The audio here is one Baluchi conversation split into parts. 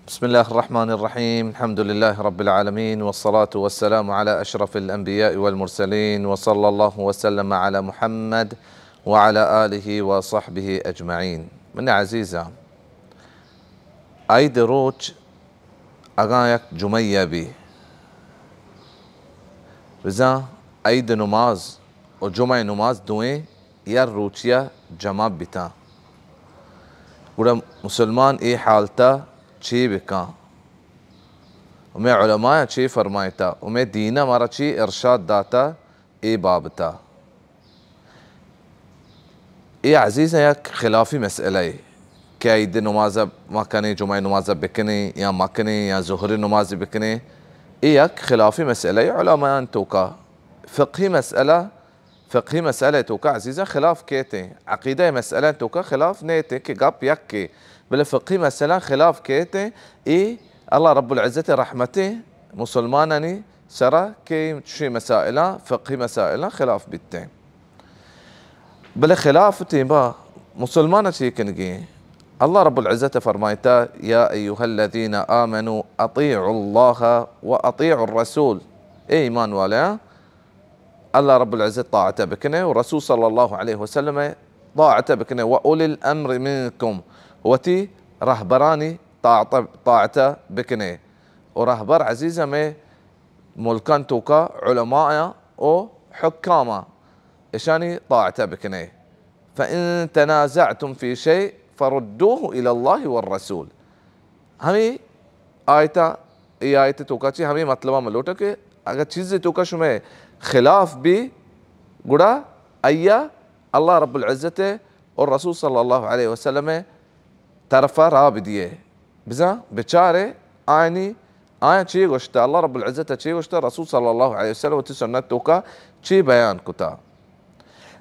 بسم الله الرحمن الرحيم. الحمد لله رب العالمين، والصلاة والسلام على أشرف الأنبياء والمرسلين، وصلى الله وسلم على محمد وعلى آله وصحبه أجمعين. من عزيزا، عيد روچ اگاں یک جمعہ بی، بزاں عید نماز و جمعہ نماز دوئیں یک روچیا جمع بیتاں، گڑا مسلمان اے حالتا چے بکاں؟ و مئے علماء چے فرمائتا؟ و مئے دینا مارا چے ارشاد داتا اے بابتا؟ اے عزیزاں یک خلافی مسئلہ اے کہ عید نماز ما کنیں، جمعہ نماز بکنیں یا مکنیں یا ظہر نماز بکنیں، اے یک خلافی مسئلہ اے علماء توکا۔ فقہی مسئلہ، فقہی مسئلہ توکا عزیزاں خلاف کیتیں، عقیدہ مسئلہ توکا خلاف نیتیں کہ گپ یکے، بلے فقہی مسئلہ خلاف کیتیں۔ اے اللہ رب العزت رحمتیں مسلمانانی سرا کہ چشیں مسائلاں، فقہی مسائلاں خلاف بیتیں۔ بلے خلاف تیمبا مسلمان چی کنگی؟ اللہ رب العزت فرمائتا، یا ایها الذین آمنوا اطیعوا اللہ و اطیعوا الرسول۔ اے ایمان والے، اللہ رب العزت طاعت بکنے و رسول صلی اللہ علیہ وسلم طاعت بکنے، و اولی الامر منکم، وتی رہبرانی طاعت، طاعت بکنے۔ و رہبر عزیز ہمیں ملکان توکا علماء و حکام، اشانی طاعت بکنے۔ فإن تنازعتم في شيء فردوه إلى الله والرسول۔ ہمیں آیتا، اے آیت توکا چی ہمیں مطلب ملوٹا کہ اگر چیز توکا شمے خلاف بی، گڑا ایا اللہ رب العزت اور رسول صلی اللہ علیہ وسلم طرفا را بدیے۔ بزاں بچارے آیانی، آیاں چی گوشتا، اللہ رب العزت چی گوشتا، رسول صلی اللہ علیہ وسلم وتی سنت توکا چی بیان کتا۔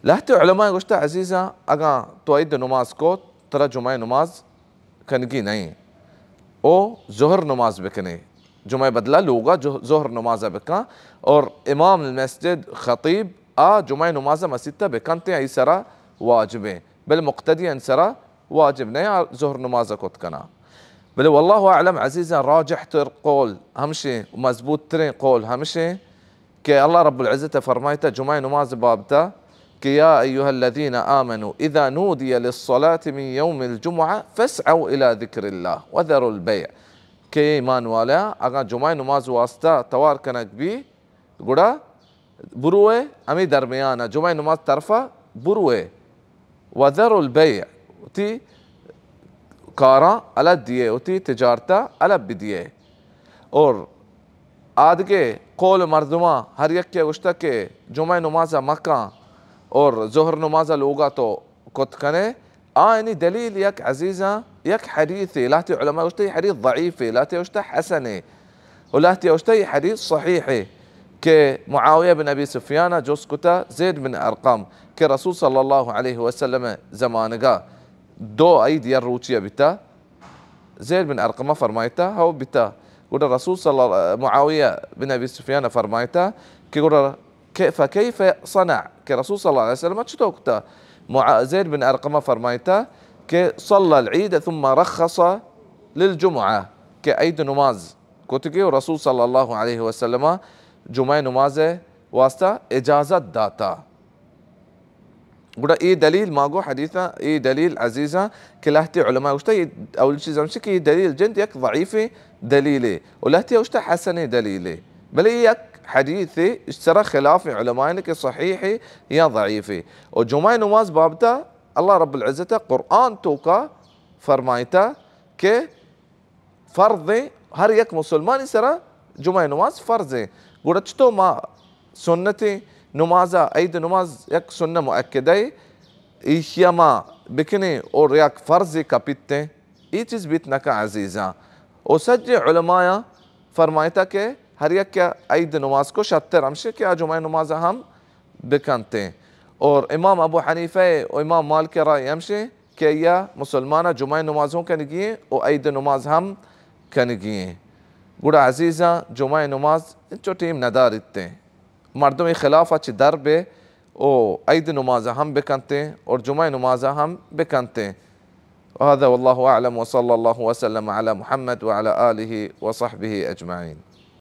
لہتے علماء گوشتا، عزیزاں، اگاں تو عید نماز کو، ترا جمعہ نماز کنگی نہیں، او ظہر نماز بکنے، جمعہ بدلہ لوگا جو-، ظہر نماز بکن، اور امام المسجد، خطیب، آ جمعہ نماز مسیت بکنتے، ای سرا واجبیں، بل مقتدی ان سرا واجب نہ آ ظہر نماز کت کنا۔ بلے واللہ اعلم عزیزاں، راجح تر قول ہمشیں، مضبوط تریں قول ہمشیں کہ اللہ رب العزت فرمائتا جمعہ نماز بابتا کہ یا ایها الذین آمنوا اذا نودی للصلاة من یوم الجمعة فاسعوا الی ذکر اللہ وذروا البیع، کہ ایمان والا، اگاں جمعہ نماز واسطہ توار کنگ بی، گڑا بروئے ہمے درمیان ء جمعہ نماز طرفا بروئے، وذروا البیع، وتی کاراں الگ دیئے، وتی تجارتا الگ بدیئے۔ اور آدگے قول مردماں ہر یکے گوشتہ کہ جمعہ نماز مکاں اور ظہر نماز لوگا تو کت کنے، آیانی دلیل یک عزیزاں، یک حدیثے، لہتے علماء گوشتہ یہ حدیث ضعیفے، لہتے گوشتہ حسنے، و لہتے گوشتہ یہ حدیث صحیحے کہ معاویہ بن ابی سفیان جست کتا زید بن ارقم کہ رسول صلی اللہ علیہ وسلم زمانگا دو عید یا روچی بیتا، زید بن ارقم فرمائتا، ہو بیتا۔ گڑا رسول صلی اللہ، معاویہ بن ابی سفیان فرمائتا کہ گڑا کہ فکیف صنع، کہ رسول صلی اللہ علیہ وسلم چطور کتا؟ مع-، زید بن ارقم فرمائتا کہ صلی العید ثم رخص للجمعہ، کہ عید نماز کتگی و رسول صلی اللہ علیہ وسلم جمعہ نماز واسطہ اجازت داتا۔ گڑا اے دلیل ما گو حدیثاں، اے دلیل عزیزاں کہ لہتے علماء گوشتا، اے اولی چیز ہمشی کہ اے دلیل جند یک ضعیف دلیلے و لہتے گوشتا حسن دلیلے، بلے اے یک حدیثے، اش سرا خلاف علماء نے کہ صحیح یا ضعیف۔ و جمعہ نماز بابتا اللہ رب العزت قرآن توکا فرمائتا کہ فرضیں، ہر یک مسلمانی سرا جمعہ نماز فرضیں۔ گڑا چطور ما سنتیں نمازا، عید نماز یک سنہ مؤکدہ، ایشیا ما بکنیں اور یک فرض کپیتیں؟ ای چیز بیت نکا عزیزاں۔ او سجیں علمایاں فرمائتا کہ ہر یک کہ عید نماز کو شتر ہمشی کہ آ جمعہ نماز ہم بکنتیں۔ اور امام ابو حنیفہ و امام مالک رائے ہمشی کہ یا مسلمان جمعہ نماز ہوں کنگی ہیں و عید نماز ہم کنگی ہیں۔ گڑا عزیزاں، جمعہ نماز انچو ٹیم نداریت ہیں۔ مردم ای خلاف چہ در بے و عید نماز ہم بکنتیں اور جمعہ نماز ہم بکنتیں۔ هذا والله أعلم، وصلى الله وسلم على محمد وعلى آله وصحبه أجمعين.